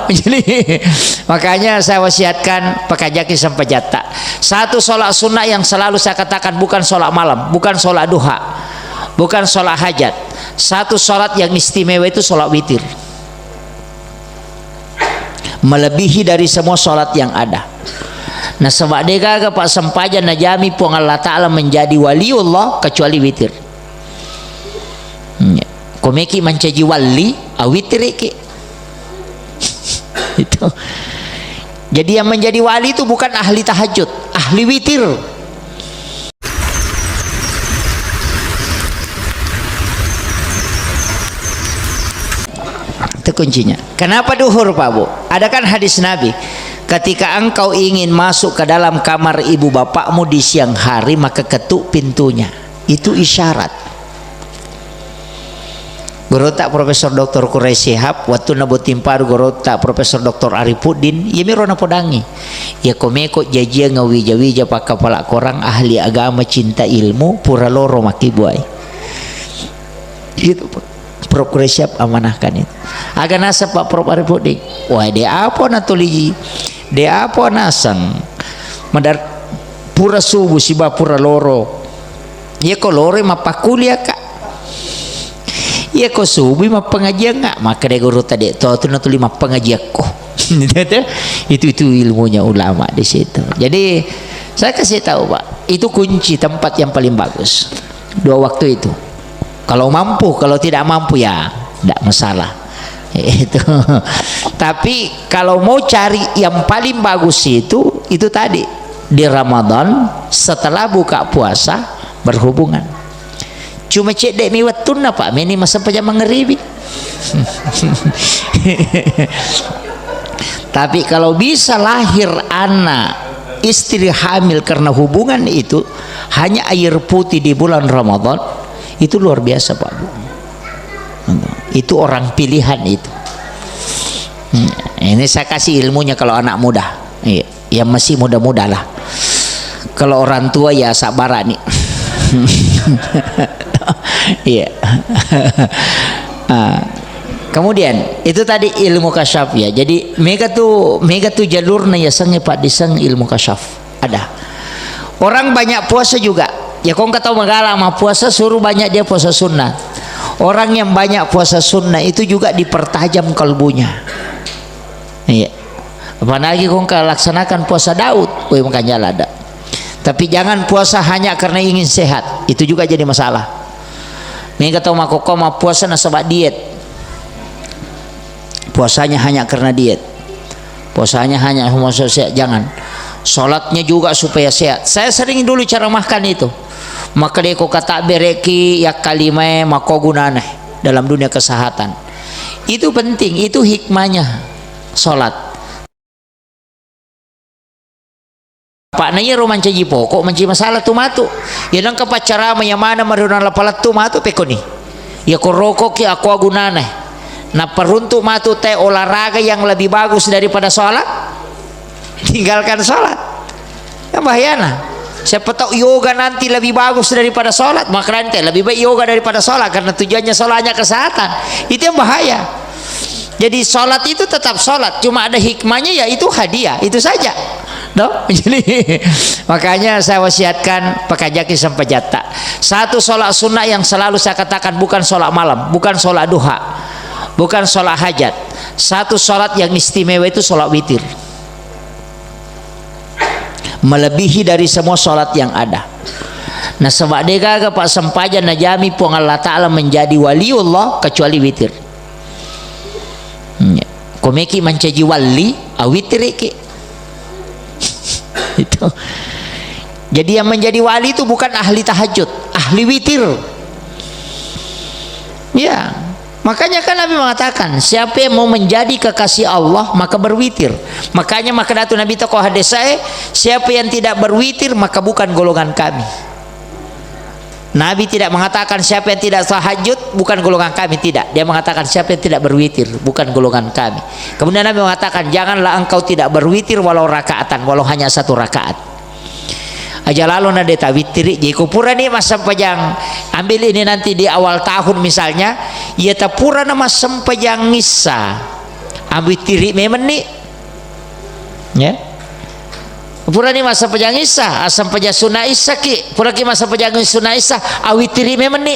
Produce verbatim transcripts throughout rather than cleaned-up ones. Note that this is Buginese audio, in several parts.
Jadi, makanya saya wasiatkan, pakajaki sempajatta. Satu sholat sunnah yang selalu saya katakan, bukan sholat malam, bukan sholat duha, bukan sholat hajat. Satu sholat yang istimewa itu sholat witir. Melebihi dari semua sholat yang ada. Nasaba de gaga pa sempajang najami Puang Allah Ta'ala menjadi waliullah kecuali witir. Hmm. Komeki mancaji wali, awitiriki. Itu. Jadi yang menjadi wali itu bukan ahli tahajud, ahli witir. Itu kuncinya. Kenapa duhur, Pak Bu? Ada kan hadis Nabi, ketika engkau ingin masuk ke dalam kamar ibu bapakmu di siang hari, maka ketuk pintunya. Itu isyarat. Gurutta Profesor Doktor Quraish Shihab, wattunna botting paru gurutta Profesor Doktor Arifuddin, iyamiro napodangi. Iya komeko jajiang wija-wija pakkapala korang ahli agama cinta ilmu, pura loro makkibbuai. Gitu, Pak. Prof Quraish Shihab amanahkan itu. Aga naseng Pak Prof Arifuddin? Wah, de apa natuli, de apa naseng? Madar pura subuh siba pura loro. Iya ko loroi mappakuliah ka. Iya ko subui mappengajiang ka. Maka de guru tadi to tu natuli mappengajiakko. Itu, itu ilmunya ulama di situ. Jadi saya kasih tahu, Pak, itu kunci tempat yang paling bagus. Dua waktu itu. Kalau mampu, kalau tidak mampu ya tidak masalah. Itu. Tapi kalau mau cari yang paling bagus itu, itu tadi di Ramadan setelah buka puasa berhubungan. Cuma cedde mi wettunna, Pak, meni massempajang mangeribi. Tapi kalau bisa lahir anak, istri hamil karena hubungan itu, hanya air putih di bulan Ramadan, itu luar biasa, Pak Bu. Itu orang pilihan itu. Hmm, ini saya kasih ilmunya kalau anak muda. Iya, yang masih muda-muda lah. Kalau orang tua ya sabar nih. Iya. Ah. Kemudian itu tadi ilmu kasyaf ya. Jadi mega tu, mega tu jalurna ya senge Pak diseng ilmu kasyaf. Ada. Orang banyak puasa juga. Ya, kong kata magala ma puasa, suruh banyak dia puasa sunnah. Orang yang banyak puasa sunnah itu juga dipertajam kalbunya. Iya. Apalagi kong ka laksanakan puasa Daud, woi, makanya ada. Tapi jangan puasa hanya karena ingin sehat, itu juga jadi masalah. Mega tau makkokko mappuasa nasaba diet. Puasanya hanya karena diet. Puasanya hanya supaya sehat, jangan. Sholatnya juga supaya sehat. Saya sering dulu ceramahkan itu. Makkedai ko kata bereki ya kalimae makko gunane dalam dunia kesehatan. Itu penting, itu hikmahnya sholat. Pak na iyaro mancaji pokok, mancaji masalah tu matu. Ya nengka paccarama ya mana maruna lapalettu matu pekoni. Ya korokoki aku agunana. Nappa runtu matu te olahraga yang lebih bagus daripada sholat. Tinggalkan sholat. Yang bahayana. Siapa tahu yoga nanti lebih bagus daripada sholat, makanya lebih baik yoga daripada sholat karena tujuannya sholatnya kesehatan. Itu yang bahaya. Jadi sholat itu tetap sholat, cuma ada hikmahnya, yaitu hadiah, itu saja. No? Jadi makanya saya wasiatkan pakajaki sempajatta. Satu sholat sunnah yang selalu saya katakan bukan sholat malam, bukan sholat duha, bukan sholat hajat. Satu sholat yang istimewa itu sholat witir. Melebihi dari semua sholat yang ada. Nasaba de gaga pa sempajang najami Puang Allah Ta'ala menjadi waliullah kecuali witir. Hmm. Komeki mancaji wali, awitiriki. Itu. Jadi yang menjadi wali itu bukan ahli tahajud, ahli witir. Ya. Makanya kan Nabi mengatakan, siapa yang mau menjadi kekasih Allah, maka berwitir. Makanya maka datu Nabi tokoh hadis saya, siapa yang tidak berwitir, maka bukan golongan kami. Nabi tidak mengatakan siapa yang tidak tahajud bukan golongan kami, tidak. Dia mengatakan siapa yang tidak berwitir bukan golongan kami. Kemudian Nabi mengatakan janganlah engkau tidak berwitir walau rakaatan, walau hanya satu rakaat. Aja lalo na de tawittiri, jadi ko purani massempajang, ambil ini nanti di awal tahun misalnya, ya ta purana massempajang issa. Awitiri memenni. Ya. Purani massempajang Isya, assempajang sunna Isya ki. Puraki massempajang sunna Isya, awitiri memenni.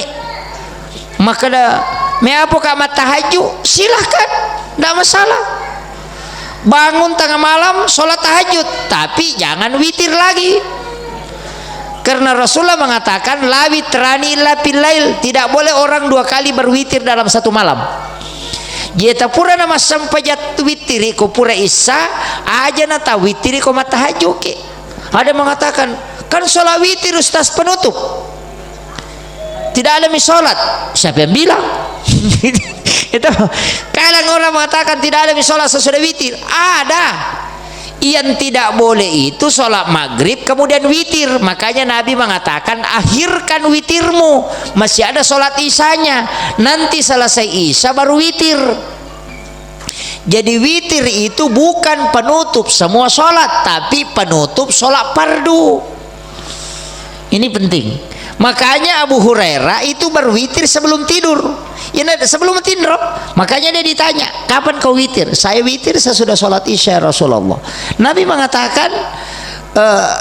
Makkeda, "Meapo ka mattahajju?" Silahkan, ndak masalah. Bangun tengah malam, sholat tahajud, tapi jangan witir lagi. Karena Rasulullah mengatakan, "La witrani illa fil lail." Tidak boleh orang dua kali berwitir dalam satu malam. Jeta purana massempajang witiri ko pura Isya, aja na tawitiri ko mattahajjuki. Ada mengatakan, "Kan sholat witir, Ustaz, penutup. Tidak ada mi sholat." Siapa yang bilang? Itu kadang orang mengatakan tidak ada mi sholat sesudah witir. Ada. Yang tidak boleh itu sholat maghrib kemudian witir. Makanya Nabi mengatakan, "Akhirkan witirmu. Masih ada sholat isyanya. Nanti selesai isya baru witir." Jadi witir itu bukan penutup semua sholat, tapi penutup sholat fardu. Ini penting. Makanya Abu Hurairah itu berwitir sebelum tidur. Ya, nah, sebelum tidur. Makanya dia ditanya, "Kapan kau witir?" "Saya witir sesudah sholat isya, ya Rasulullah." Nabi mengatakan, eh,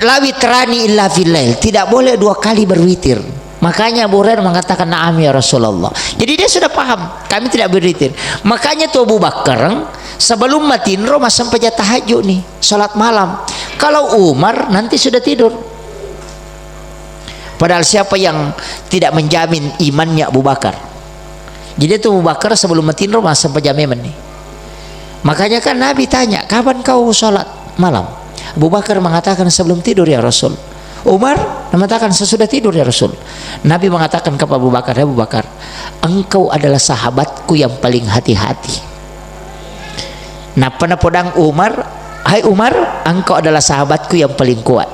"La witrani illa fil lail." Tidak boleh dua kali berwitir. Makanya Abu Hurairah mengatakan, "Na'am ya Rasulullah." Jadi dia sudah paham, kami tidak berwitir. Makanya tuh Abu Bakar, sebelum matinro, massempajang tahajud nih, sholat malam. Kalau Umar nanti sudah tidur. Padahal siapa yang tidak menjamin imannya Abu Bakar? Jadi itu Abu Bakar sebelum matinro massempajang memenni. Makanya kan Nabi tanya, "Kapan kau sholat malam?" Abu Bakar mengatakan, "Sebelum tidur, ya Rasul." Umar mengatakan, "Sesudah tidur, ya Rasul." Nabi mengatakan kepada Abu Bakar, "Ya Abu Bakar, engkau adalah sahabatku yang paling hati-hati." Nappa napodang Umar, "Hai Umar, engkau adalah sahabatku yang paling kuat."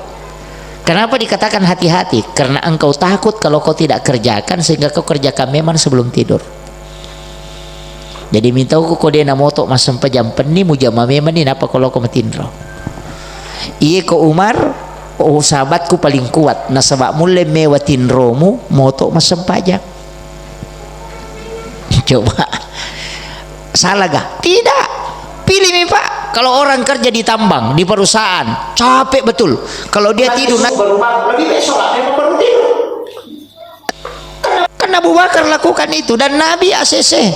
Kenapa dikatakan hati-hati? Karena engkau takut kalau kau tidak kerjakan, sehingga kau kerjakan memang sebelum tidur. Jadi mitau ko dia namoto massempajang penni, mujama memang ni, napa ko loko matinro. Iye ko Umar, oh, sahabatku paling kuat, nasaba mulle mewa tinromu, moto massempajang. Coba. Salah gak? Tidak. Pilih mi, Pak. Kalau orang kerja di tambang, di perusahaan, capek betul. Kalau dia tidur, baru bangun, lebih baik sholat, memang baru tidur. Kan Abu Bakar lakukan itu, dan Nabi A C C.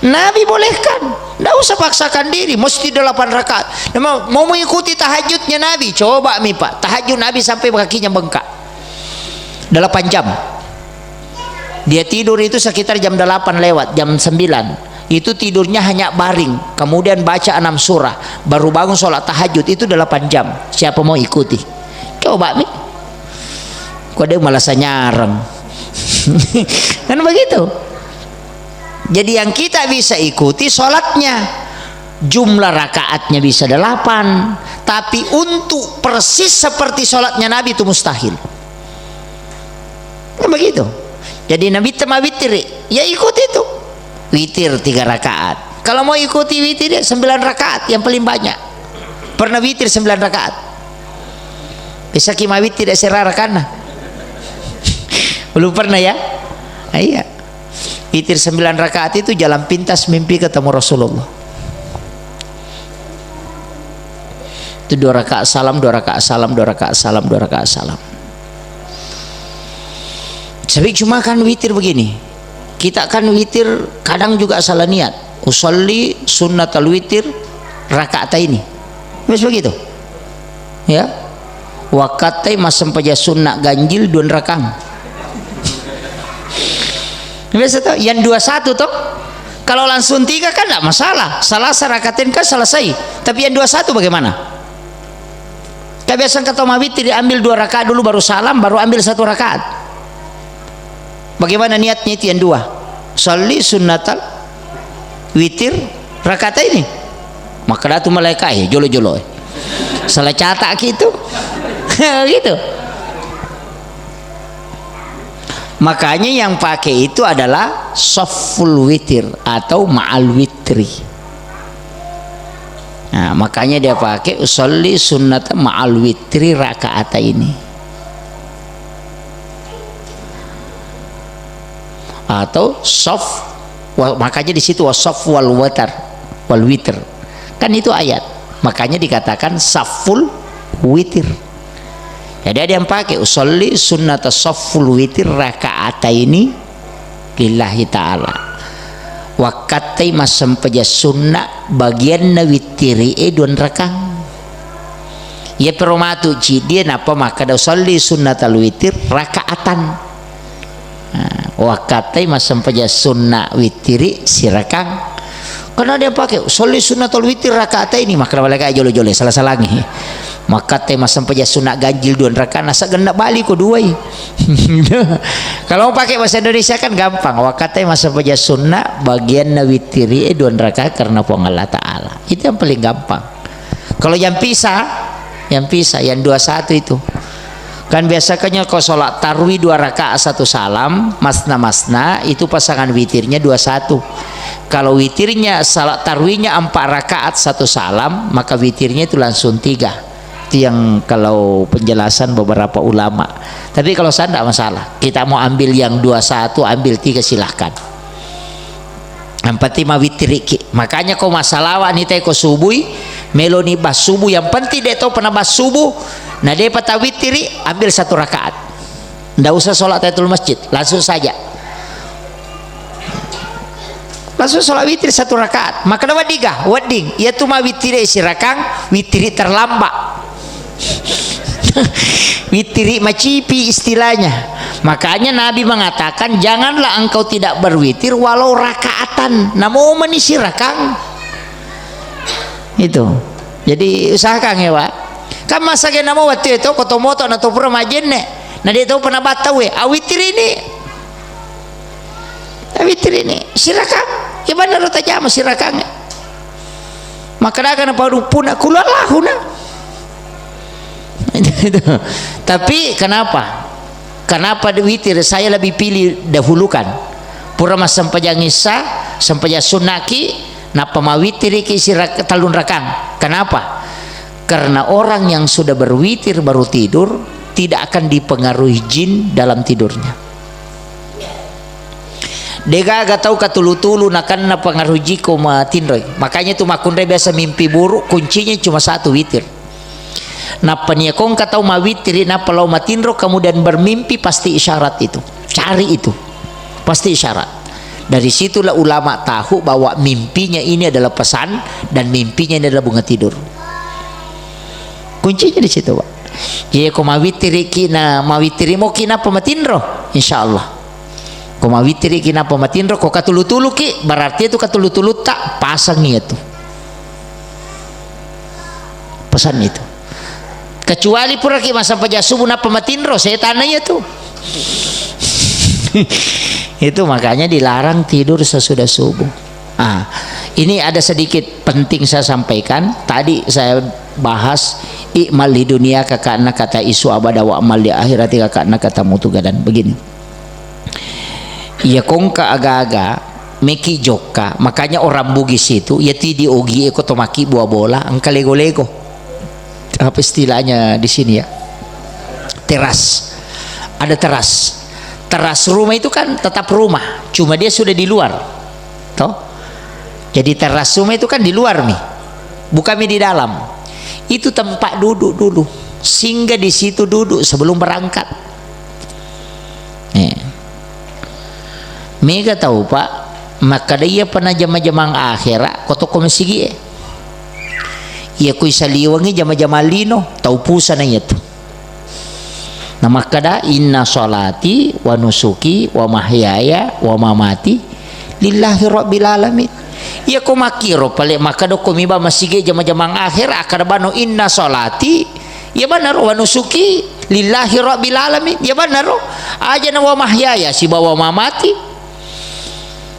Nabi bolehkan. Nggak usah paksakan diri, mesti delapan rakaat. Memang mau mengikuti tahajudnya Nabi, coba mi, Pak. Tahajud Nabi sampai kakinya bengkak. Delapan jam. Dia tidur itu sekitar jam delapan lewat, jam sembilan. Itu tidurnya hanya baring, kemudian baca enam surah, baru bangun sholat tahajud, itu delapan jam. Siapa mau ikuti? Coba mi. Kok dia malah sanyareng? Kan begitu. Jadi yang kita bisa ikuti sholatnya. Jumlah rakaatnya bisa delapan, tapi untuk persis seperti sholatnya Nabi itu mustahil. Kan begitu. Jadi Nabi tema witir, ya ikuti itu. Witir tiga rakaat. Kalau mau ikuti witir, ya sembilan rakaat yang paling banyak. Pernah witir sembilan rakaat? Bisa ki mawitir ya serara karena. Belum pernah ya? Ah, iya. Witir sembilan rakaat itu jalan pintas mimpi ketemu Rasulullah. Itu dua rakaat salam, dua rakaat salam, dua rakaat salam, dua rakaat salam. Tapi cuma kan witir begini. Kita kan witir kadang juga salah niat. "Usolli sunnatal witir rakaat ini." Wes begitu. Ya. Wakattai massempajang sunna ganjil dua rakang. Biasa toh, yang dua satu toh. Kalau langsung tiga kan tidak masalah. Salah serakatin kan selesai. Tapi yang dua satu bagaimana? Kebiasaan kata mawitir diambil dua rakaat dulu baru salam, baru ambil satu rakaat. Bagaimana niatnya itu yang dua? Salli sunnatal witir rakaat ini. Maka datu malaikat, eh, jolo-jolo, eh. Salah catat gitu. Gitu. Makanya yang pakai itu adalah sofful witir atau ma'al witri. Nah, makanya dia pakai usolli sunnata ma'al witri rakaat ini. Atau sof Wa-, makanya di situ wasaffu wal watar, wal witr. Kan itu ayat. Makanya dikatakan saful witir. Jadi ada yang pakai, "Usolli sunnata saful witir rakaataini lillahi ta'ala." Wakkattai massempajang sunna bagianna wittiri'e duanrakang. Iya pero matu cidie nappa makkada, "Usolli sunnatal witir rakaatan." Nah, wakkattai massempajang sunna wittiri sirakang. Karena dia pakai, "Sholli sunnatal witir rakaataini," makkeda malaika jolo-jolo, salah-salangi. Makkattai massempajang sunna ganjil dua rakaat, nasa genna bali ko duai. Kalau mau pakai bahasa Indonesia kan gampang. Wakkattai massempajang sunna bagianna wittiri e dua rakaat karena Puang Allah Ta'ala. Itu yang paling gampang. Kalau yang pisah, yang pisah, yang dua satu itu. Kan biasanya kalau sholat tarwi dua rakaat satu salam, masna-masna, itu pasangan witirnya dua satu. Kalau witirnya, sholat tarwinya empat rakaat satu salam, maka witirnya itu langsung tiga. Itu yang kalau penjelasan beberapa ulama. Tapi kalau saya tidak masalah, kita mau ambil yang dua satu, ambil tiga, silahkan. Yang penting mawittiriki. Makanya ko massalawa ni te ko subui, melo ni bas subuh, yang penting de to pernah bas subuh, na de pa tawittiri, ambil satu rakaat. Ndak usah sholat tahiyatul masjid, langsung saja. Langsung sholat witir satu rakaat. Maka wedding ga? Wedding. Iya tu mawittiri sirakang, wittiri terlambat. Wittiri macipi istilahnya. Makanya Nabi mengatakan, "Janganlah engkau tidak berwitir walau rakaatan." Namo meni sirakang. Itu. Jadi usahakan ya, Pak. Kan masa ke namo waktu itu koto moto na to pura majenne. Na de to pernah battau we. Awitiri ni. Awitiri ni. Sirakang. Ya benar tajama sirakang. Maka daga na paruppuna, "Qul huwallahu na." Tapi kenapa? Kenapa di witir? Saya lebih pilih dahulukan. Pura massempajang isya, sempajang sunnaki, nappa mawitiriki sirak-, tellung rakang. Kenapa? Karena orang yang sudah berwitir baru tidur, tidak akan dipengaruhi jin dalam tidurnya. Degaga tau katulu-tulu nakenna pengaruh jiko matinroi. Makanya tu makkunrai biasa mimpi buruk, kuncinya cuma satu, witir. Nappa nia kongka tau mawittiri, nappa lao matinro, kemudian bermimpi, pasti isyarat itu. Cari itu. Pasti isyarat. Dari situlah ulama tahu bahwa mimpinya ini adalah pesan dan mimpinya ini adalah bunga tidur. Kuncinya di situ, Pak. Jadi ko mawittiriki na, mawittiri moki nappa matinro, insya Allah. Ko mawittiriki nappa matinro, ko katulu-tuluki, berarti itu katulu-tulutta pasang iya tu. Pesan itu. Kecuali puraki massempajang subuh nappa matinro, setan iya tu. Itu makanya dilarang tidur sesudah subuh. Ah, ini ada sedikit penting saya sampaikan. Tadi saya bahas, "I'mal li dunia kakakna kata isu abada, wa amal li akhirati kakakna kata mutu gadan." Begini. Iya kongka aga-aga meki jokka, makanya orang Bugis itu, iya tidi ogi eko to maki bola-bola, engka lego-lego. Apa istilahnya di sini ya? Teras. Ada teras. Teras rumah itu kan tetap rumah, cuma dia sudah di luar. Toh? Jadi teras rumah itu kan di luar mi. Bukan mi di dalam. Itu tempat duduk dulu. Singgah di situ duduk sebelum berangkat. Eh. Mega tau, Pak, makkada iya pernah jama-jamang akhera, kotoko masigie. Iya kui saliwengi jama-jamang lino, tau pusana iya tu. Na makkada, "Inna sholati wa nusuki wa mahyaya wa mamati lillahi rabbil alamin." Iya ko makkiro pale makkada ko miba masigie jama-jamang akhera, akkada bano, "Inna sholati," iya bannaro, "wa nusuki lillahi rabbil alamin." Iya bannaro. Aja na wa mahyaya sibawa mamati.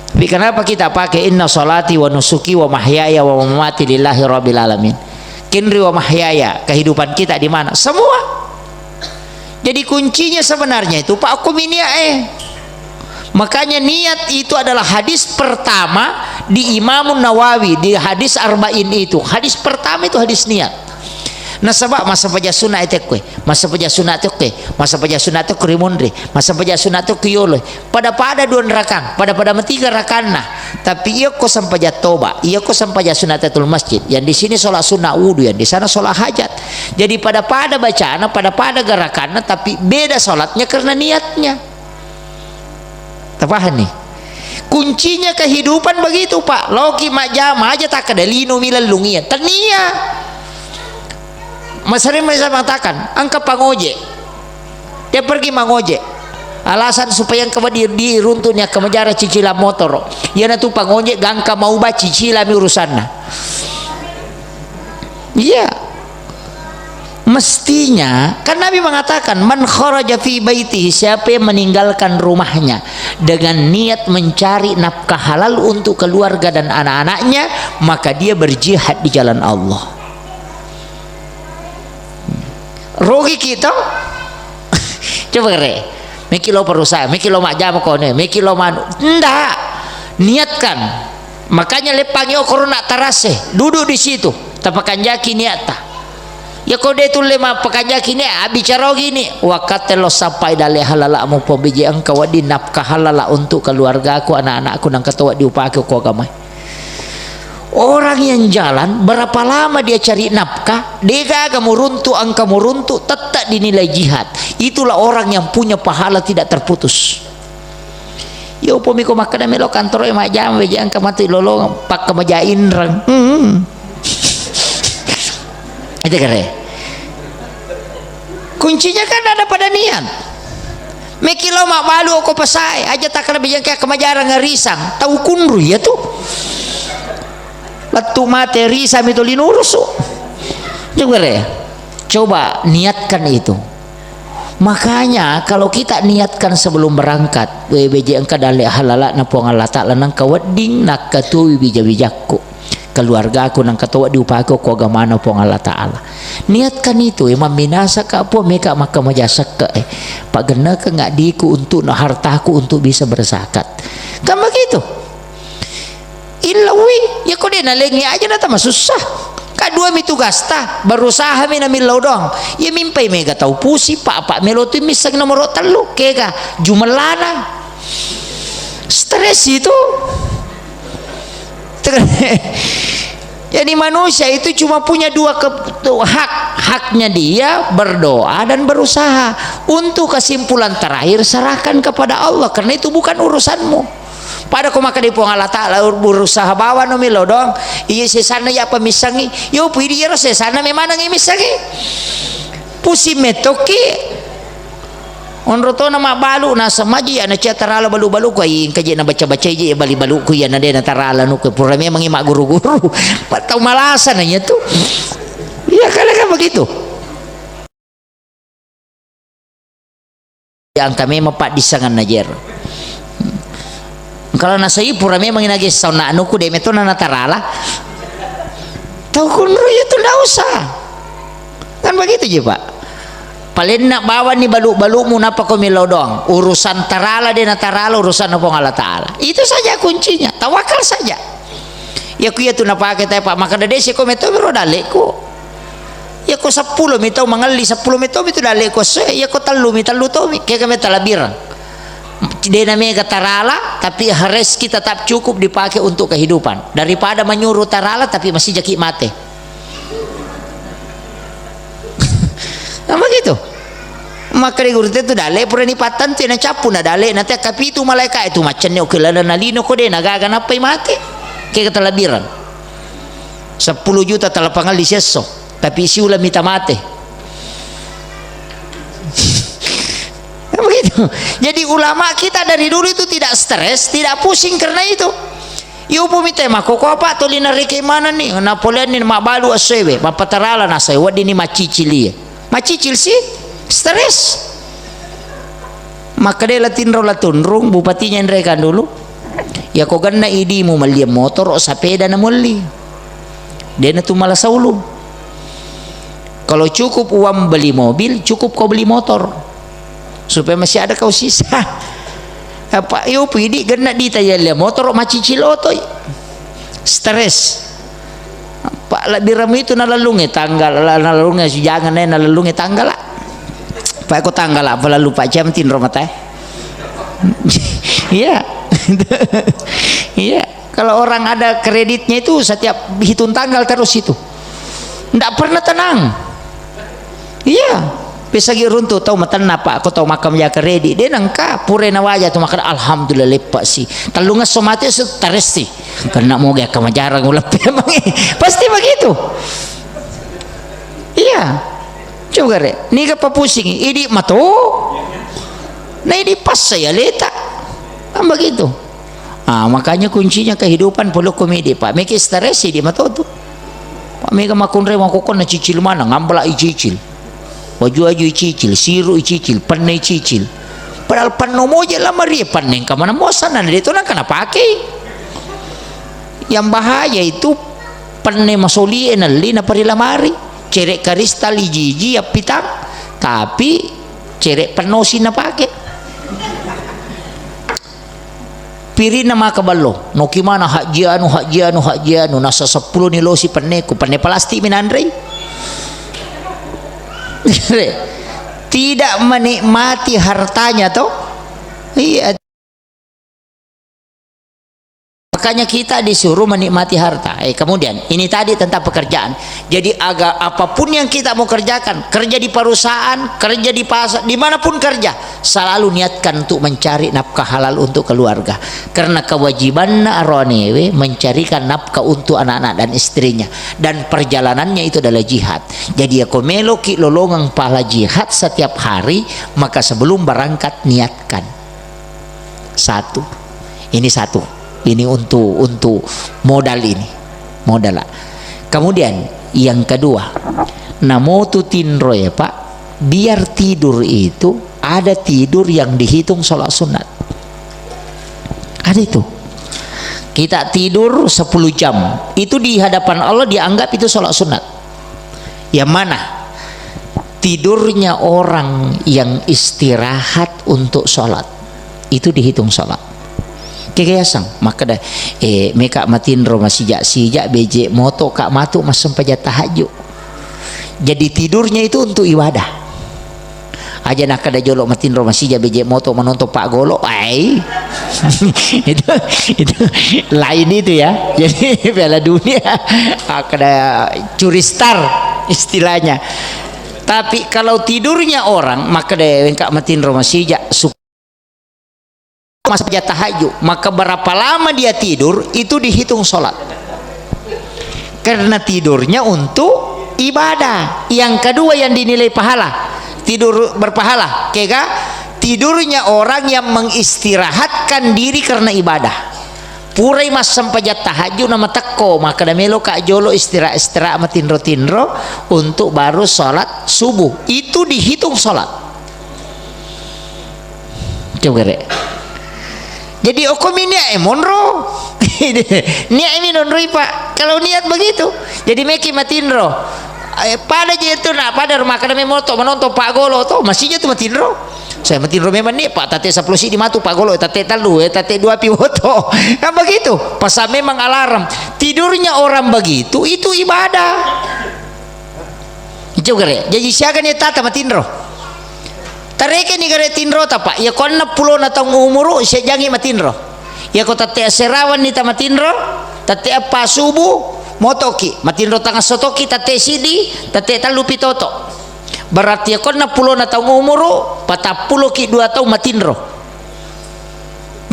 Tapi kenapa kita pakai inna salati wa nusuki wa mahyaya wa mamati lillahi rabbil alamin? Kinri wa mahyaya, kehidupan kita di mana? Semua. Jadi kuncinya sebenarnya itu, Pak, hukum niat eh. Makanya niat itu adalah hadis pertama di Imamun Nawawi, di hadis Arba'in itu. Hadis pertama itu hadis niat. Nasaba massempajang sunna e tekkue, massempajang sunna tekkue, massempajang sunna tekku ri munri, massempajang sunna tekku yolo. Pada-pada dua rakang, pada-pada matiga rakanna. Tapi iyako sempajang toba, iyako sempajang sunna tahiyatul masjid. Yang di sini sholat sunnah wudu, yang di sana sholat hajat. Jadi pada-pada bacana, pada-pada gerakanna, tapi beda sholatnya karena niatnya. Tapahani? Kuncinya kehidupan begitu, Pak. Loki majjama aja takkeda lino mi lellung iya. Tania. Masering saya mengatakan, engka pangoje. Dia pergi mangoje. Alasan supaya engka di, diruntu ni akka majara cicilan motoro. Iyana tu pangoje gangka mau ba cicila mi urusanna. Iya. Mestinya, kan Nabi mengatakan, "Man kharaja fi baitihi," siapa yang meninggalkan rumahnya dengan niat mencari nafkah halal untuk keluarga dan anak-anaknya, maka dia berjihad di jalan Allah. Rugi kita. Coba kere. Meki lo perusahaan, meki lo majjama kone, meki lo manu. Ndak. Niatkan. Makanya leppangi okoro nak tarase, duduk di situ, tapakanjaki niatta. Ya ko de tulle mappakanjaki niat, abbicara gini, wakkatte lo sappai dalle halala mu pembiji engka wedding nafkah halala untuk keluargaku, anak-anakku, nang katoa diupake ko agama. Orang yang jalan, berapa lama dia cari nafkah, degaga muruntu, engka muruntu, tetap dinilai jihad. Itulah orang yang punya pahala tidak terputus. Yo, upami ko makkeda melo kantoro e majjama, beje engka matu lolong, pakka maja inreng. Hmm. Itu kere. Kuncinya kan ada pada niat. Meki lo mabbalu ko pasae, aja takkeda beje engka kemajarang risang. Tau kunru iya tu. Lettu mate risang mi tuli nurusu. Coba kere. Coba niatkan itu. Makanya, kalau kita niatkan sebelum berangkat, we beje engka dalle halala na Puang Allah Ta'ala, nangka wedding nakkatui bija-bijakku, keluargaku, nangka to wedding upake ko agamana Puang Allah Ta'ala. Niatkan itu, eh, mamminasa ka Puang, meka makka maja sekke, eh, pagennekeng addiku untuk na hartaku untuk bisa berzakat. Kan begitu? Illauwi, ya ko de nalengi aja na tama susah. Ka dua mi tugasta, berusaha mi na millau doang. Ya mimpai mega tau pusi, papa melo tu misseng nomoro tellu, kega jumellana. Stres itu. Jadi manusia itu cuma punya dua ke-, tu hak. Haknya dia berdoa dan berusaha. Untuk kesimpulan terakhir, serahkan kepada Allah, karena itu bukan urusanmu. Pada ko makkeda Puang Allah Ta'ala, berusaha bawang no melo doang. Iya sesanna ya apa missengi. Yo pidi iyaro sesanna memanengi missengi. Pusing mettoki. Onro tona mabbalu naseng maji ya na cia tarala balu-balu ko, ai engka je na baca-baca je bali balu ku iya na de na tarala nu ko pura memang i magguru-guru. Pak tau malasa na iya tu. Iya, kadang kan begitu. Engka memang paddissengenna jero. Engka lo nasai pura memang inagessa onna anuku de metto na natarala. Tau kunru iya tu ndak usah. Kan begitu je, Pak. Palenna bawanni balu-balumu napa ko millau doang. Urusan tarala de natarala, urusanna Puang Allah Ta'ala. Itu saja kuncinya. Tawakal saja. Iya ku iya tu napake tae, Pak, makkeda de siko metto miro dalleku. Iya ko seppulo mi tau mangelli, seppulo mi tau mi tu dalleku esso, iya ko tellu mi, tellu tau mi, kega meta labireng. De na mega tarala, tapi rezeki tetap cukup dipakai untuk kehidupan. Daripada menyuruh tarala, tapi masih jaki mate. Apa gitu? Makkeda gurute tu dalle purani pattantu na cappu na dalle na te kapitu malaika itu macenne oke lalenna lino ko de na gaga nappai mate. Kega talabireng. Seppulo juta tala pangelli siesso, tapi siula mita mate. Begitu. Jadi ulama kita dari dulu itu tidak stres, tidak pusing karena itu. Iya upami te makkoko apa toli nareke manenni, napoleanni mabbalu essoewe, mappatarala nasai weddinni maccicil iye. Maccicil si, stres. Makkeda la tinro la tunrung, bupatinya nrekang dulu. Iya ko genna idimu melliang motoro, sapeda na muelli. Dena tu mala saulu. Kalau cukup uang beli mobil, cukup kau beli motor. Supaya masih ada kau sisa. Apa, iyo pidi genna dita yalliang motoro macicil otoi. Stres. Pak, lebbi remu itu nalellungnge tanggala, nalellungnge sijangan, eh, nalellungnge tanggala. Pak, ko tanggala apa lalu, Pak, jam tinro mata, eh? Iya. Iya. Kalau orang ada kreditnya itu setiap hitung tanggal terus itu. Ndak pernah tenang. Iya. Pesagi runtu tau matenna, Pak, ko tau makkamaja kredit. De nengka pura nawaja tu makkeda, "Alhamdulillah, leppa si." Tellungesso mate su taresti. Kena moga kamajarang uleppe mangi. Pasti begitu. Iya. Coba re, niga papusingi, idi mato. Na idi passa ya leta. Kan begitu. Ah, makanya kuncinya kehidupan polokko midi, Pak. Meki stres idi mato tu. Pak, mega makunre makokon na cicil mana, ngambela i cicil. Waju-waju i cicil, siru i cicil, penne i cicil. Padahal penno moje lamari, penne engka mana muasana, de to nangka napakei. Yang bahaya itu penne masolie nelli napari lamari. Cere karistal iji-iji appitang, tapi cere pennosi napake. Pirinna maka ballo, noki mana hajji anu, hajji anu, hajji anu, nasa seppulo ni losi penneku, penne plastik minanrei. Tidak menikmati hartanya toh. Iya. Makanya kita disuruh menikmati harta. Eh, kemudian ini tadi tentang pekerjaan. Jadi aga-, apapun yang kita mau kerjakan, kerja di perusahaan, kerja di pasar, dimanapun kerja, selalu niatkan untuk mencari nafkah halal untuk keluarga. Karena kewajibanna aroanewe mencarikan nafkah untuk anak-anak dan istrinya. Dan perjalanannya itu adalah jihad. Jadi ya ko meloki lolongeng pahala jihad setiap hari, maka sebelum berangkat niatkan. Satu. Ini satu. Ini untuk, untuk modal ini. Modal. Kemudian yang kedua, namotu tinro ya, Pak, biar tidur itu ada tidur yang dihitung sholat sunat. Ada itu. Kita tidur sepuluh jam, itu di hadapan Allah dianggap itu sholat sunat. Yang mana? Tidurnya orang yang istirahat untuk sholat, itu dihitung sholat. Kegayasang, makkeda, eh, meka matinro masijak-sijak, beje moto ka matu massempajang tahajud. Jadi tidurnya itu untuk ibadah. Aja nakkeda jolo matinro masija beje moto manonton paggolo, ai. Itu, itu lain itu ya. Jadi Piala Dunia, akkeda curi star istilahnya. Tapi kalau tidurnya orang, makkeda wengka matinro masija, sup-, massempajang tahajud, maka berapa lama dia tidur, itu dihitung sholat. Karena tidurnya untuk ibadah. Yang kedua yang dinilai pahala, tidur berpahala, kega? Tidurnya orang yang mengistirahatkan diri karena ibadah. Purai massempajang tahajud na matekko, makkeda meloka jolo istirahat-istirahat matinro-tinro untuk baru sholat subuh. Itu dihitung sholat. Coba re. Jadi okkomi niat e monro. Niat e mi nonroi, Pak. Kalau niat begitu, jadi meki matinro. Eh, pada je itu nak pada rumah kada memoto menonton paggolo to, masih je tu matinro. Saya matinro memang nih, Pak, tate sepuluh sidi matu paggolo, tate telu, eh, tate dua pi woto. Kan begitu. Pasal memang alarm. Tidurnya orang begitu, itu ibadah. Itu gare. Jadi siaga ni tata matinro. Tareke ni gare tinro tapa. Iya ko enneng pulona taung umuru, siajangi matinro. Iya ko tette aserawan ni tamatinro, tette appa subuh, motoki. Matinro tangasso toki, tette sidi, tette tellu pi toto. Berarti iya ko enneng pulona taung umuru, patappuloki dua taung matinro.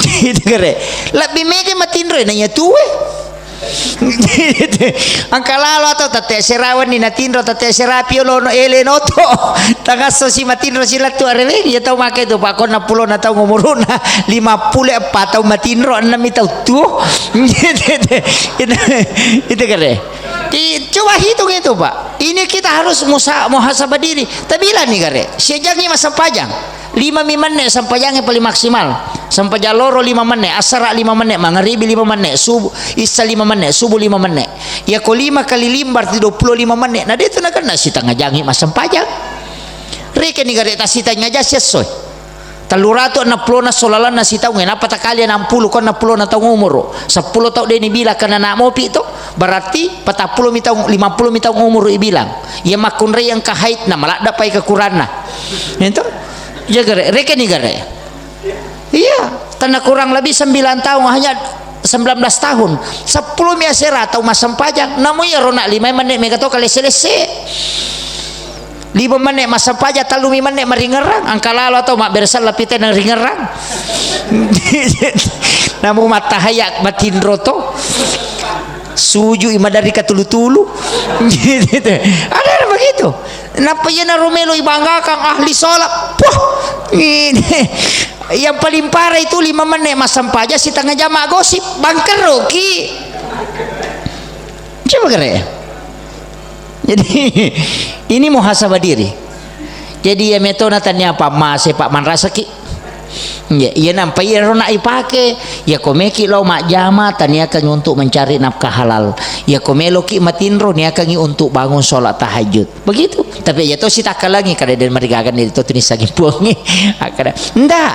Itu kare. Lebbi mega matinro na iya tuwe. Engka lalo atau tette serawan ni natinro, tette serapi olono ele noto. Tangasso si matinro si lettu areweng, iya tau make tu, Pak, ko enneng pulona taung umuruna, lima puluh eppa taung matinro, enam mi tau tuo. Itu, itu kare. Di, coba hitung itu, Pak. Ini kita harus musa-, muhasabah diri. Tabilang ni kare. Siajangi massempajang. Lima mi menne sempajangnge paling maksimal. Sempajang loro lima menne, asara lima menne, mangaribi lima menne, subuh, isya lima menne, subuh lima menne. Iya ko lima kali lima berarti dua puluh lima menne. Na de tu nakenna sitengnga jangi massempajang. Reke ni gare tassitengnga jang siessoi. Telluratu enneng pulona solalanna sitaung, e, nappa takali enneng pulo, ko enneng pulona taung umuru. Seppulo taung de' nibilang, karena anak mopi to, berarti patappulo mi taung, lima puluh mi taung umuru ibilang. Iya makkunrai engka haidna, maladda pai kekuranna. Itu? Iya gare, rekeni gare. Iya, karena kurang lebih sembilan tahun, hanya sembilan belas tahun. Seppulo mi asera tau massempajang, namu iyaro nak lima menne mega to kalesse-lesse. Lima menne massempajang, tellumi menne maringerrang, engka lalo atau mabberesang lapitena ringerrang. Namu mattahaya matinro to. Sujui maderri katulu-tulu. Ada, ada begitu. Nappa iyanaro melo ibanggakan ahli sholat. Puh. Ini. Yang paling parah itu lima menne massempajang, setengah jam maggosip. Bangkeroki. Coba gare. Jadi, ini muhasabah diri. Jadi, iya metona tania pammase, Pak, manrasaki. Iya, iya, nampa iyaro nak ipake. Iya, ko meki lao majjama, taniakangi untuk mencari nafkah halal. Iya, ko meloki matinro, niakangi untuk bangun sholat tahajud. Begitu. Tapi iya to sitakkalangi, kada de' marigaga ni to tunissangi puangnge. Kada. Ndak.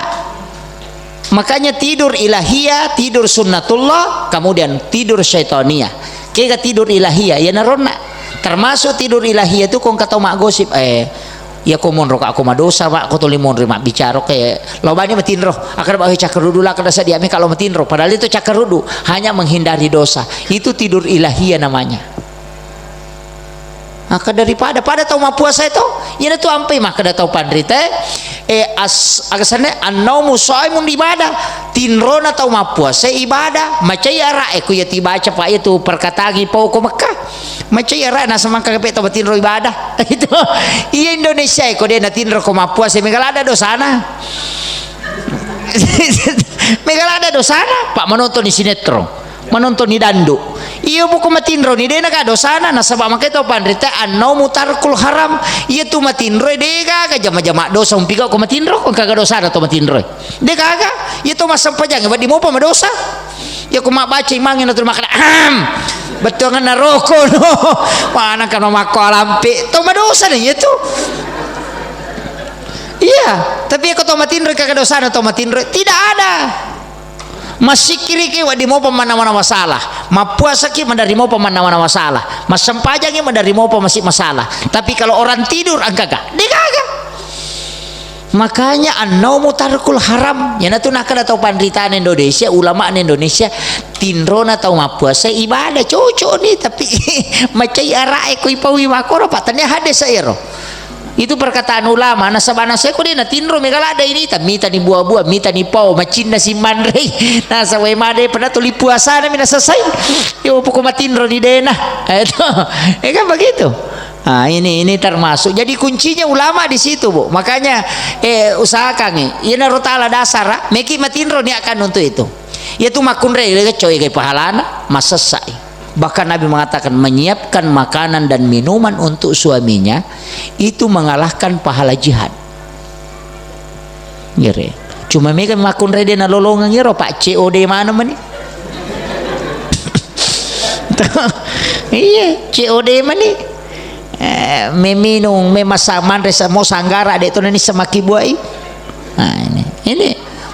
Makanya tidur ilahiyah, tidur sunnatullah, kemudian tidur syaitaniyah. Kega tidur ilahiyah, iyanaronna. Termasuk tidur ilahiyah tu ko engka tau maggosip, eh, iya ko monro ka, ko madosa, Pak, ko tuli monro mabbicara, ke lao bani matinro. Akan bawa cakkaruddu lah, kada sadia mi kalau matinro. Padahal itu cakkaruddu, hanya menghindari dosa. Itu tidur ilahiyah namanya. Maka daripada, pada tau mappuasa itu, iyana tu ampai makkeda tau panrita, eh, as-, aga senna, "Annaumu shaimun ibadah." Tinrona tau mappuasa ibadah. Macai ara e ko iya tibaca, Pak, iya tu perkataan ipau ko Mekah. Macai ara e, nasa mangka kepe tau matinro ibadah. Itu. Iya Indonesia e ko de' natinro ko mappuasa, mega ladda dosana. Mega ladda dosana, Pak, menonton sinetron. Manontoni dandu. Iya buku matinro ni, de' naga dosana, nasaba makkeda tau panrita, "Annaumu tarkul haram." Iya tu matinro, de' gaga jama-jama dosa, umpiga ko matinro, ko gaga dosana to matinro. De' gaga, iya to massempajang, wedding mopa madosa. Iya ko mabbaca imangnge na tu makkeda, "Ahem." Bettuanganna roko no. Mana kan makko alampe. To madosa ni iya tu. Iya, tapi iya ko to matinro, gaga dosana to matinro. Tidak ada. Massikkiriki wedding mopa mannawa-nawa sala. Mappuasaki maderri mopa mannawa-nawa sala. Massempajangi maderri mopa masi masala. Tapi kalau orang tidur, engkaga? De' gaga. Makanya annaumu tarkul haram. Iyanatu nakkeda tau panritana Indonesia, ulama'na Indonesia, tinrona tau mappuasa ibadah, cocok ni, tapi macai ara e ko ipaui makkoro, Pak, tania hadis ero. Itu perkataan ulama, nasaba naseko de' natinro, mega ladda ini, ta-, mitani buah-buah, mitani pao, macinna si manrei. Nasaba made pernah tuli puasana mi nasasai. Yo, poko matinro ni de' na. Eh, itu. Eh, kan begitu. Ah, ini, ini termasuk. Jadi kuncinya ulama di situ, Bu. Makanya, eh, usahakan, eh. Iyanaro tala dasar, ah. Meki matinro niatkan untuk itu. Iya tu makkunrai, lega coy, gai pahalana, masessai. Bahkan Nabi mengatakan, menyiapkan makanan dan minuman untuk suaminya itu mengalahkan pahala jihad. Ngere. Cuma mega makkunrai de' nalolongeng ero, Pak, C O D mana mani? Iya, C O D mani. Eh, meminung, memasa-, manre sa-, mo sanggara de' to nani semaki buai. Nah, ini. Ini.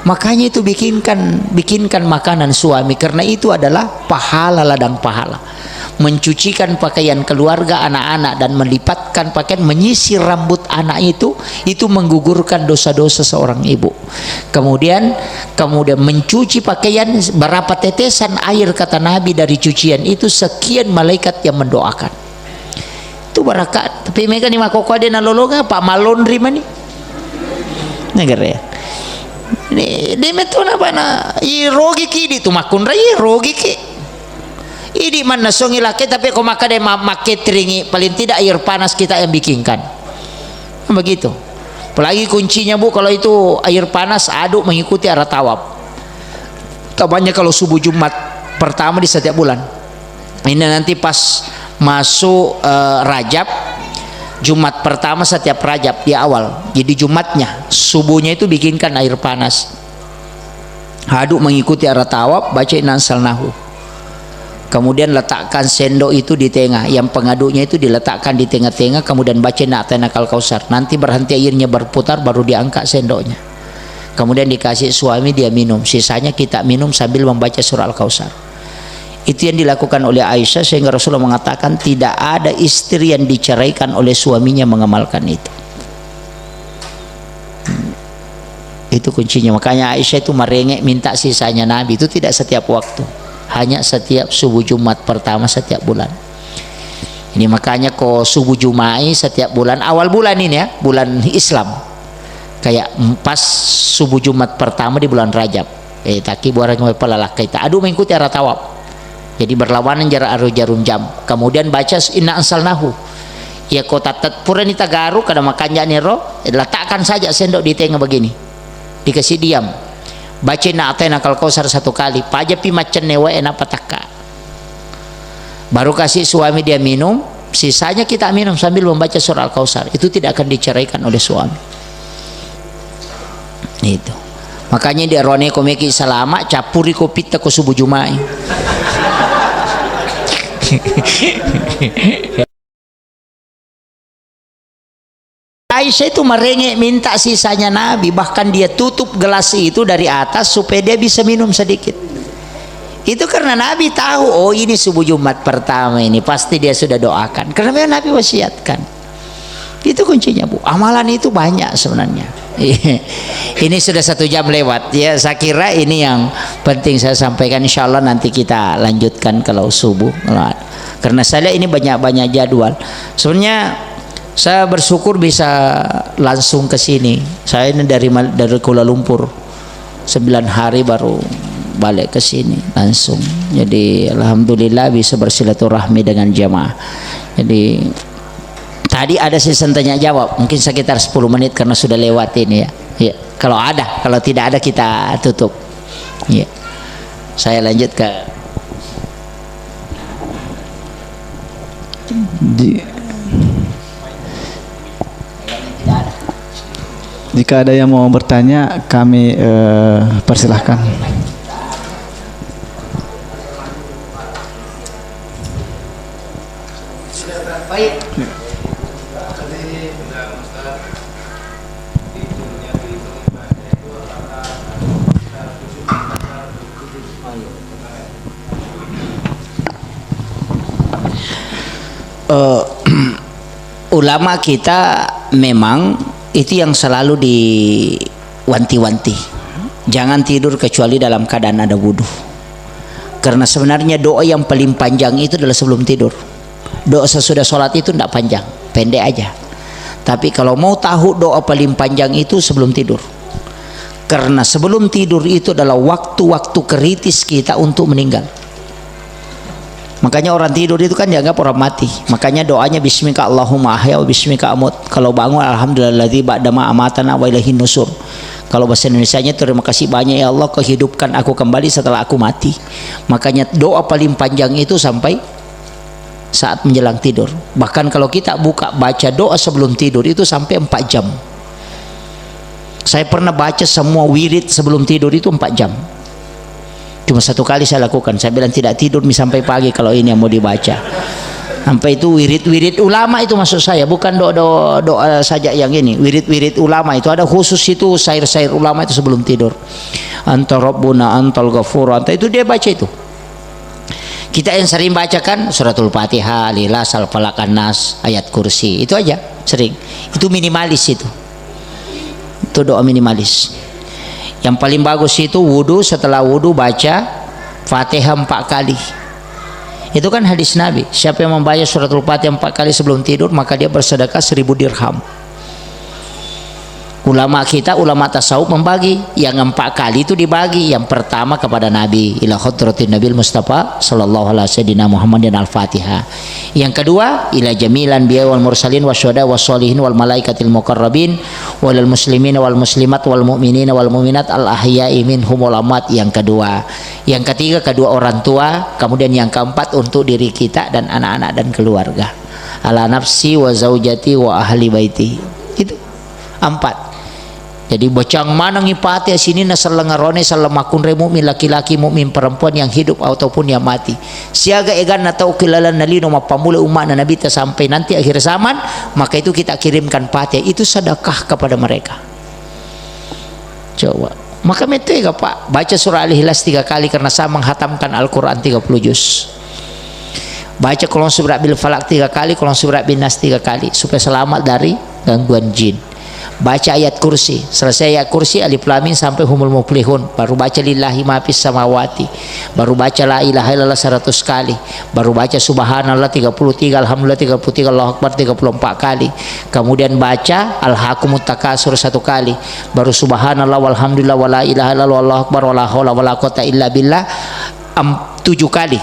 Makanya itu bikinkan, bikinkan makanan suami, karena itu adalah pahala, ladang pahala. Mencucikan pakaian keluarga, anak-anak, dan melipatkan pakaian, menyisir rambut anak itu, itu menggugurkan dosa-dosa seorang ibu. Kemudian, kemudian mencuci pakaian, berapa tetesan air, kata Nabi, dari cucian itu, sekian malaikat yang mendoakan. Itu barakat. Tapi mega ni makkokkoe de' nalolongeng, Pak, malonri mani. Negara ya. Ni, de' metto na, Pak, na, i rogiki di tu makkunrai, i rogiki. Idi manna songi laki, tapi ko makkeda ma-, makketringi, paling tidak air panas kita yang bikinkan. Begitu. Apalagi kuncinya, Bu, kalau itu air panas, aduk mengikuti arah tawaf. Utamanya kalau subuh Jumat pertama di setiap bulan. Ini nanti pas masuk, eh, Rajab, Jumat pertama setiap Rajab di awal. Jadi Jumatnya, subuhnya itu bikinkan air panas. Aduk mengikuti arah tawaf, baca inna anzalnahu. Kemudian letakkan sendok itu di tengah. Yang pengaduknya itu diletakkan di tengah-tengah, kemudian baca inna a'tainakal kautsar. Nanti berhenti airnya berputar, baru diangkat sendoknya. Kemudian dikasih suami, dia minum. Sisanya kita minum sambil membaca surah Al-Kautsar. Itu yang dilakukan oleh Aisyah, sehingga Rasulullah mengatakan, "Tidak ada istri yang diceraikan oleh suaminya mengamalkan itu." Itu kuncinya. Makanya Aisyah itu merengek minta sisanya Nabi. Itu tidak setiap waktu. Hanya setiap subuh Jumat pertama setiap bulan. Ini makanya ko subuh Jumai setiap bulan, awal bulan ini ya, bulan Islam. Kayak pas subuh Jumat pertama di bulan Rajab. Eh, taki buarang mai palalakkaita. Adu mengikuti arah tawaf. Jadi berlawanan jarak arah jarum jam. Kemudian baca inna anzalnahu. Ya ko tatat purani tagaru kada makanja niro, letakkan saja sendok di tengah begini. Dikasih diam. Baca inna a'tainakal kautsar satu kali. Pajapi maccenne wae na patakka. Baru kasih suami dia minum, sisanya kita minum sambil membaca surah Al-Kautsar. Itu tidak akan diceraikan oleh suami. Itu. Makanya di arone ko meki salama, cappuri kopitta ko subuh Jumai. Aisyah itu merengek minta sisanya Nabi, bahkan dia tutup gelas itu dari atas supaya dia bisa minum sedikit. Itu karena Nabi tahu, oh, ini subuh Jumat pertama ini, pasti dia sudah doakan. Karena memang Nabi wasiatkan. Itu kuncinya, Bu. Amalan itu banyak sebenarnya. Ini sudah satu jam lewat, ya. Saya kira ini yang penting saya sampaikan. Insya Allah nanti kita lanjutkan kalau subuh. Karena saya lihat ini banyak-banyak jadwal. Sebenarnya saya bersyukur bisa langsung ke sini. Saya ini dari Mal-, dari Kuala Lumpur. Sembilan hari baru balik ke sini langsung. Jadi alhamdulillah bisa bersilaturahmi dengan jamaah. Jadi tadi ada sesi tanya jawab, mungkin sekitar sepuluh menit karena sudah lewat ini ya. Ya, kalau ada, kalau tidak ada kita tutup. Ya. Saya lanjut ke Di-, jika ada yang mau bertanya, kami, eh, persilahkan. Eh, ulama kita memang itu yang selalu diwanti-wanti. Jangan tidur kecuali dalam keadaan ada wudu. Karena sebenarnya doa yang paling panjang itu adalah sebelum tidur. Doa sesudah sholat itu ndak panjang, pendek aja. Tapi kalau mau tahu doa paling panjang itu sebelum tidur. Karena sebelum tidur itu adalah waktu-waktu kritis kita untuk meninggal. Makanya orang tidur itu kan dianggap orang mati. Makanya doanya bismika Allahumma ahya wa bismika amut. Kalau bangun, alhamdulillahilladzi ba'dama amatana wa ilaihin nusur. Kalau bahasa Indonesianya, terima kasih banyak ya Allah, kau hidupkan aku kembali setelah aku mati. Makanya doa paling panjang itu sampai saat menjelang tidur. Bahkan kalau kita buka baca doa sebelum tidur itu sampai empat jam. Saya pernah baca semua wirid sebelum tidur itu empat jam. Cuma satu kali saya lakukan, saya bilang tidak tidur mi sampai pagi kalau ini yang mau dibaca. Sampai itu wirid-wirid ulama itu maksud saya, bukan doa, doa, doa saja yang ini. Wirid-wirid ulama itu ada khusus itu, syair-syair ulama itu sebelum tidur. Anta Rabbuna, Antal Ghafur, Anta itu dia baca itu. Kita yang sering baca kan Suratul Fatihah, Al-Ikhlas, Al-Falaq, An-Nas, Ayat Kursi. Itu aja, sering. Itu minimalis itu. Itu doa minimalis. Yang paling bagus itu wudu, setelah wudu baca Fatihah empat kali. Itu kan hadis Nabi, siapa yang membaca Suratul Fatihah empat kali sebelum tidur, maka dia bersedekah seribu dirham. Ulama kita, ulama tasawuf membagi. Yang empat kali itu dibagi. Yang pertama kepada Nabi, ila hadratin Nabil Mustafa sallallahu alaihi sayyidina Muhammadin al-Fatihah. Yang kedua, ila jamil anbiya wal mursalin wa syuhada wa sholihin wal malaikatil muqarrabin walal muslimin wal muslimat wal mu'minin wal mu'minat al ahya'i minhum wal amwat. Yang kedua. Yang ketiga, kedua orang tua. Kemudian yang keempat, untuk diri kita dan anak-anak dan keluarga. Ala nafsi wa zaujati wa ahli baiti. Itu. Empat. Jadi, bacang manengngi Fatihah sininna selleng arone, selleng makkunrai mukmin laki-laki, mukmin perempuan yang hidup ataupun yang mati. Siaga eganna tau ke lalenna lino mappammula umma'na Nabitta sampai nanti akhir zaman, maka itu kita kirimkan Fatihah. Itu sedekah kepada mereka. Coba. Maka metega, Pak, baca surah Al-Ikhlas tiga kali karena saya menghatamkan Al-Quran tiga puluh juz. Baca Qul a'udzu birabbil falaq tiga kali, Qul a'udzu birabbin nas tiga kali supaya selamat dari gangguan jin. Baca ayat kursi, selesai ayat kursi, Alif Lam Mim sampai Humul Muflihun, baru baca Lillahi ma fis samawati, baru baca La ilaha illallah seratus kali, baru baca Subhanallah tiga puluh tiga, Alhamdulillah tiga puluh tiga, Allahu Akbar tiga puluh empat kali, kemudian baca Alhakumut Takasur satu kali, baru Subhanallah walhamdulillah wala ilaha illallah wallahu akbar wala haula wala quwata illa billah, am, tujuh kali.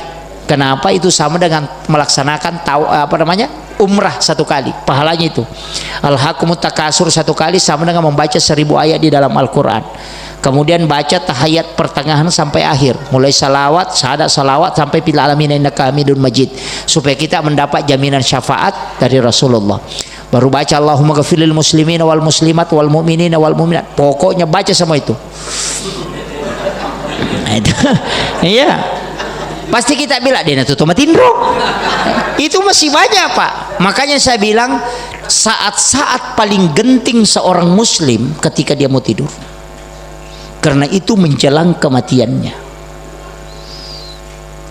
Kenapa? Itu sama dengan melaksanakan tau-, apa namanya, umrah satu kali, pahalanya itu. Alhakumut Takasur satu kali sama dengan membaca seribu ayat di dalam Al-Quran. Kemudian baca tahiyat pertengahan sampai akhir, mulai salawat, syahadat, salawat sampai fil alamin innaka hamidun majid, supaya kita mendapat jaminan syafaat dari Rasulullah. Baru baca Allahumma ghafirlil muslimina wal muslimat wal mu'minina wal mu'minat. Pokoknya baca semua itu. Nah, itu. Iya. Pasti kita bilang, "Dena tutu matinro." Itu masih banyak, Pak. Makanya saya bilang, saat-saat paling genting seorang muslim ketika dia mau tidur. Karena itu menjelang kematiannya.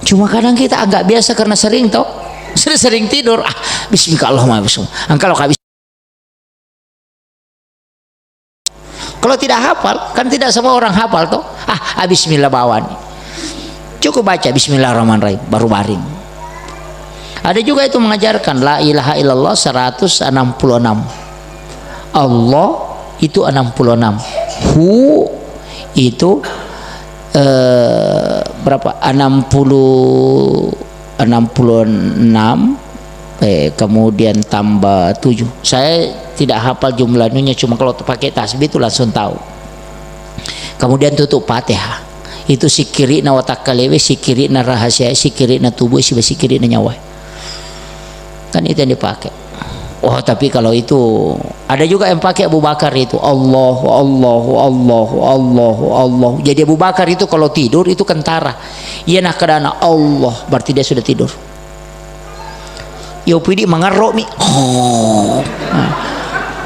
Cuma kadang kita agak biasa karena sering, toh. Sering, sering tidur. Ah, bismillah, Allahumma bismillah. Engkau kalau habis Kalau tidak hafal, kan tidak semua orang hafal, toh. Ah, ah, bismillah bawani. Cukup baca bismillahirrahmanirrahim, baru baring. Ada juga itu mengajarkan la ilaha illallah seratus enam puluh enam. Allah itu enam puluh enam. Hu itu, eh, berapa? Enam puluh, enam puluh enam, eh, kemudian tambah tujuh. Saya tidak hafal jumlah anunya, cuma kalau pakai tasbih itu langsung tahu. Kemudian tutup Fatihah. Itu sikirina watakkalewe, sikirina rahasia, sikirina tubuh, siba sikirina nyawa. Kan itu yang dipakai. Oh, tapi kalau itu, ada juga yang pakai Abu Bakar itu. Allahu, Allahu, Allahu, Allahu, Allahu. Jadi Abu Bakar itu kalau tidur itu kentara. Iya, nah, kedana Allah, berarti dia sudah tidur. Yo pidi mangerro mi. Oh. Nah.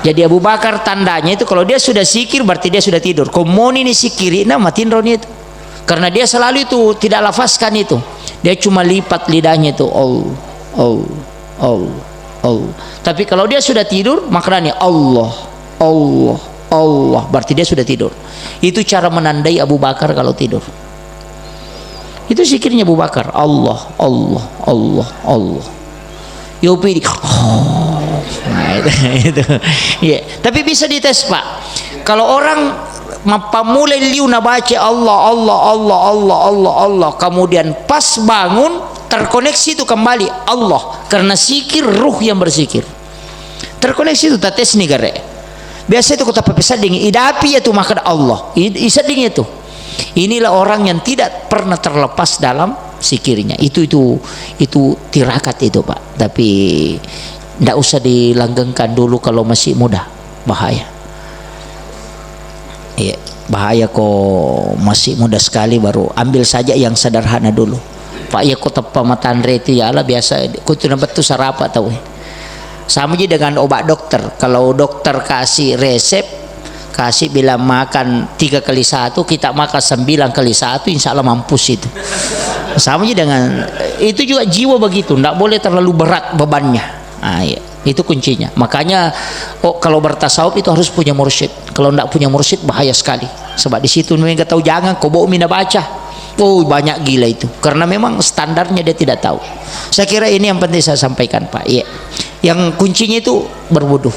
Jadi Abu Bakar tandanya itu kalau dia sudah sikir berarti dia sudah tidur. Komoni ni sikirina matinro ni itu. Karena dia selalu itu tidak lafazkan itu. Dia cuma lipat lidahnya itu. Allah, Allah, Allah, Allah. Tapi kalau dia sudah tidur, maknanya Allah, Allah, Allah. Berarti dia sudah tidur. Itu cara menandai Abu Bakar kalau tidur. Itu zikirnya Abu Bakar. Allah, Allah, Allah, Allah. Yopi di, oh. Nah, itu, itu. Iya. Tapi bisa dites, Pak. Kalau orang mappamulai liu nabaca Allah, Allah, Allah, Allah, Allah, Allah, kemudian pas bangun, terkoneksi itu kembali Allah. Karena zikir, ruh yang berzikir. Terkoneksi itu, tates ni gare. Biasa itu kota papesedding, idapi ya tu makan Allah. I-, isedding itu. Inilah orang yang tidak pernah terlepas dalam zikirnya. Itu, itu, itu tirakat itu, Pak. Tapi ndak usah dilanggengkan dulu kalau masih muda. Bahaya. Iya, bahaya ko masih muda sekali baru ambil saja yang sederhana dulu. Pak, iya ko teppa matanre itu ya Allah biasa, ko tu nabettu sarapa tau. Sama ji dengan obat dokter. Kalau dokter kasih resep, kasih bilang makan tiga kali satu, kita makan sembilan kali satu, insya Allah mampus itu. Sama ji dengan, itu juga jiwa begitu, ndak boleh terlalu berat bebannya. Ah, iya. Itu kuncinya. Makanya, oh, kalau bertasawuf itu harus punya mursyid. Kalau ndak punya mursyid, bahaya sekali. Sebab di situ mereka tahu, jangan kau bawa mina baca. Oh, banyak gila itu. Karena memang standarnya dia tidak tahu. Saya kira ini yang penting saya sampaikan, Pak. Iya. Yang kuncinya itu berwudu.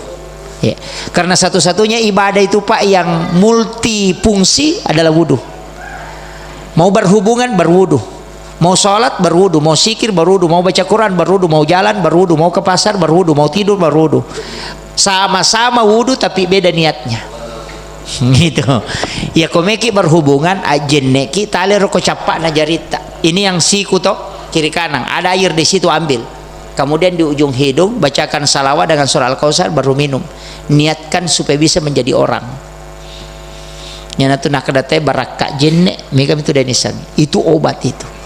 Iya. Karena satu-satunya ibadah itu, Pak, yang multifungsi adalah wudu. Mau berhubungan, berwudu. Mau sholat, berwudu. Mau sikir, berwudu. Mau baca Quran, berwudu. Mau jalan, berwudu. Mau ke pasar, berwudu. Mau tidur, berwudu. Sama-sama wudu, tapi beda niatnya. Gitu. Ya, komeki berhubungan, ajenneki, tali roko cappakna jaritta. Ini yang siku to, kiri kanan. Ada air di situ, ambil. Kemudian di ujung hidung, bacakan salawat dengan surah Al-Kausar, baru minum. Niatkan supaya bisa menjadi orang. Yana tu nakadatai barakka jenne, mega mitu denisang. Itu obat itu.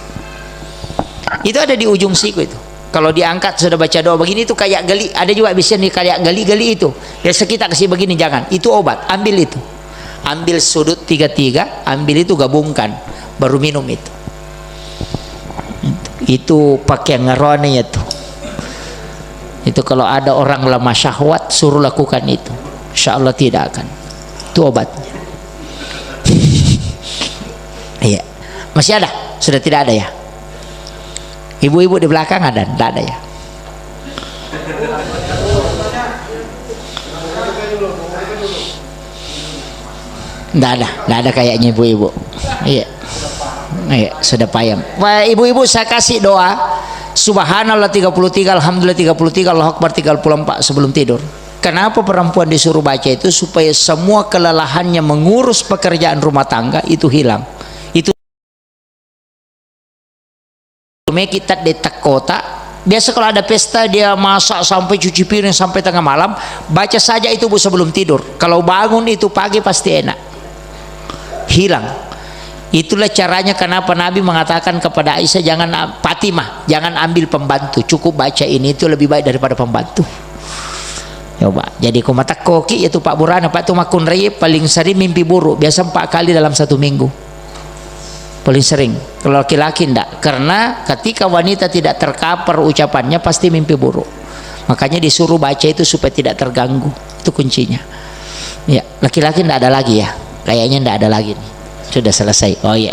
Itu ada di ujung siku itu. Kalau diangkat sudah baca doa begini itu kayak geli, ada juga bisa nih kayak geli-geli itu. Biasa kita kasih begini, jangan. Itu obat, ambil itu. Ambil sudut tiga-tiga, ambil itu gabungkan, baru minum itu. Itu pakaian ngerone ya tuh. Itu kalau ada orang lemah syahwat, suruh lakukan itu. Insya Allah tidak akan. Itu obatnya. Iya. Masih ada? Sudah tidak ada ya? Ibu-ibu di belakang ada? Tidak ada ya? Nggak ada, nggak ada kayaknya ibu-ibu. Iya. Iya, sudah payam. Wah, ibu-ibu, saya kasih doa. Subhanallah tiga puluh tiga, Alhamdulillah tiga puluh tiga, Allahu Akbar tiga puluh empat sebelum tidur. Kenapa perempuan disuruh baca itu? Supaya semua kelelahannya mengurus pekerjaan rumah tangga itu hilang. Itu Meki tadde tekkota. Biasa kalau ada pesta, dia masak sampai cuci piring sampai tengah malam, baca saja itu, Bu, sebelum tidur. Kalau bangun itu pagi pasti enak. Hilang. Itulah caranya kenapa Nabi mengatakan kepada Aisyah, "Jangan a-, Fatimah, jangan ambil pembantu. Cukup baca ini, itu lebih baik daripada pembantu." Coba. Jadi, ko matekkoki, itu Pak Burana, Pak, tu makkunrai paling sering mimpi buruk, biasa empat kali dalam satu minggu. Paling sering. Kalau laki-laki ndak, karena ketika wanita tidak tercover ucapannya, pasti mimpi buruk. Makanya disuruh baca itu supaya tidak terganggu. Itu kuncinya. Ya, laki-laki ndak ada lagi ya. Kayaknya ndak ada lagi nih. Sudah selesai. Oh iya.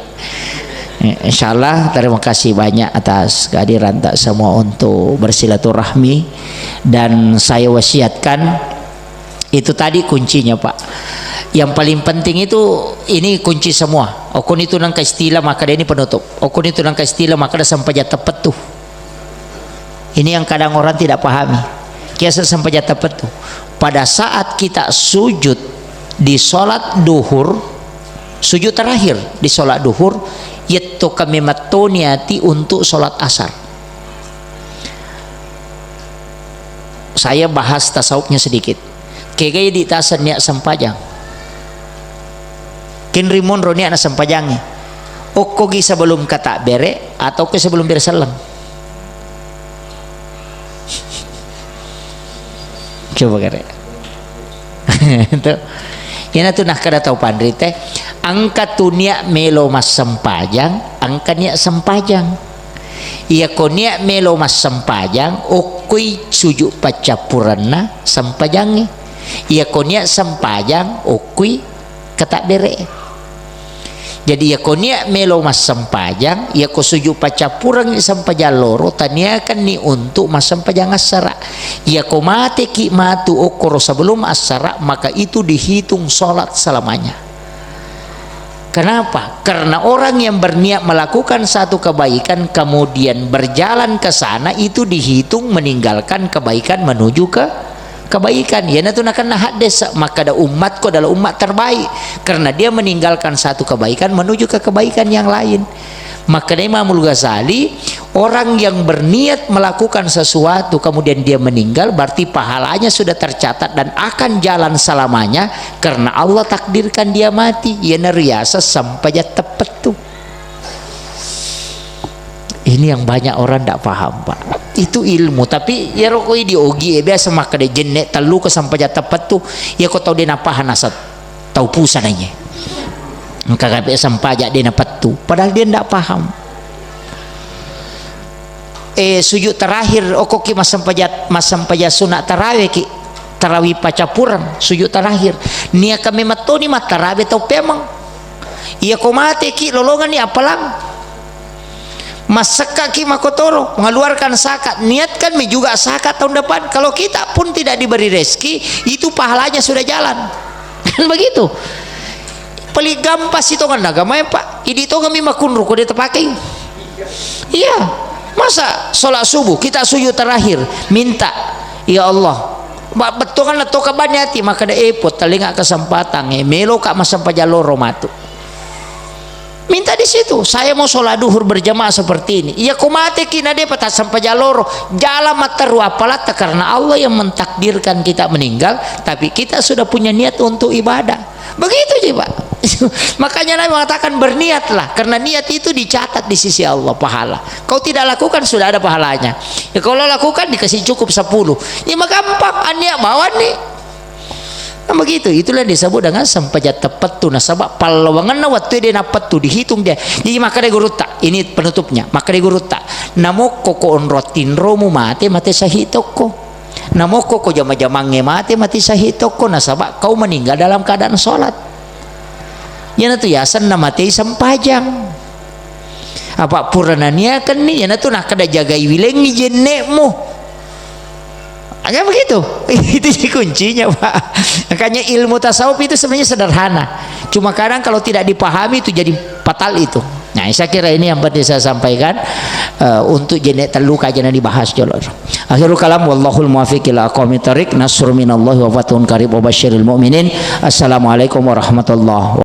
Eh, insya Allah, terima kasih banyak atas kehadiran tak semua untuk bersilaturahmi. Dan saya wasiatkan, itu tadi kuncinya, Pak. Yang paling penting itu, ini kunci semua. Okon itu nangka istilah, maka dia ini penutup. Okon itu nangka istilah, maka ada sampajang teppettu. Ini yang kadang orang tidak pahami. Kiasa sampajang teppettu. Pada saat kita sujud di sholat duhur, sujud terakhir di sholat duhur, yetto kami mettoni ati untuk sholat asar. Saya bahas tasawufnya sedikit. Kegai di tasa niat sempajang. Kenri monro niat na sempajangi. Okkogi sebelum katakbere atau ke sebelum bere selleng? Coba kare. Tuh. Iyana tu nakkeda tau panrite, engka tu niat melo massempajang, engka niat sempajang. Iyako niat melo massempajang, okkoi sujud paccappurenna sempajangnge. Iyako niat sempajang, okkoi katakbere. Jadi, iyako niat melo massempajang, iyako sujud paccappurengngi sempajang loro, taniakanni untuk massempajang assara. Iyako mateki matu okkoro sebelum assara, maka itu dihitung sholat selamanya. Kenapa? Karena orang yang berniat melakukan satu kebaikan, kemudian berjalan ke sana, itu dihitung meninggalkan kebaikan menuju ke kebaikan. Iyanatu nakenna haddes, makkeda ummatku adalah umat terbaik, karena dia meninggalkan satu kebaikan menuju ke kebaikan yang lain. Makkeda Imamul Ghazali, orang yang berniat melakukan sesuatu kemudian dia meninggal, berarti pahalanya sudah tercatat dan akan jalan selamanya, karena Allah takdirkan dia mati. Iyana riaseng sempajang teppettu. Ini yang banyak orang ndak paham, Pak. Itu ilmu, tapi iyaro ko idi ogi e biasa makkeda jenne tellu ke sempajang teppettu, iyako tau de napaham naseng tau pusana iye. Engka gape sempajang de napettu, padahal dia ndak paham. Eh, sujud terakhir, okkoki massempajang, massempajang sunat tarawih ki, tarawih paccappureng, sujud terakhir. Niakkan memettoni mattarawe tau pemeng. Iyako mateki lolonganni appalang. Massekkaki makotoro, mengeluarkan zakat, niatkan mi juga zakat tahun depan. Kalau kita pun tidak diberi rezeki, itu pahalanya sudah jalan. Kan begitu. Paling gampang sitongan agama ya, Pak. Idi tongeng mi makunru ko de tapakai. Iya. Masa sholat subuh kita sujud terakhir minta, "Ya Allah, ba-, bettuanna toka bani ati," makkeda, "Eh, pottelinga kesempatan, eh, meloka massempajang loro matu." Minta di situ, "Saya mau sholat duhur berjamaah seperti ini." Iya, ko mateki na depa tassempajang loro, jalan matteru appalatta karena Allah yang mentakdirkan kita meninggal, tapi kita sudah punya niat untuk ibadah. Begitu ji, Pak. Makanya Nabi mengatakan, "Berniatlah," karena niat itu dicatat di sisi Allah pahala. Kau tidak lakukan, sudah ada pahalanya. Ya, kalau lakukan, dikasih cukup sepuluh. Ya, mah gampang, ania bawani. Kan begitu, itulah disebut dengan sempajang teppettu. Nasaba pallawangenna wettu de nappettu, dihitung dia. Jadi makkeda gurutta, ini penutupnya. Makkeda gurutta, namokko ko onro tinromu mate, mate sahih tokko. Namokko ko jama-jamangnge mate, mate sahih tokko. Nasaba kau meninggal dalam keadaan sholat. Iyanatu yasenna matei sempajang. Apa pura naniakenni, iyanatu nakkeda jagai wilengngi jenne'mu. Kan begitu. Itu sih kuncinya, Pak. Makanya ilmu tasawuf itu sebenarnya sederhana. Cuma kadang kalau tidak dipahami itu jadi fatal itu. Nah, saya kira ini yang penting saya sampaikan, eh, untuk jenne' tellu kaji na dibahas jolo. Akhirul kalam, wallahul muwaffiq ila aqwamit thariq, nasrun minallahi wa fathun qarib wa basyiril mu'minin. Assalamualaikum warahmatullahi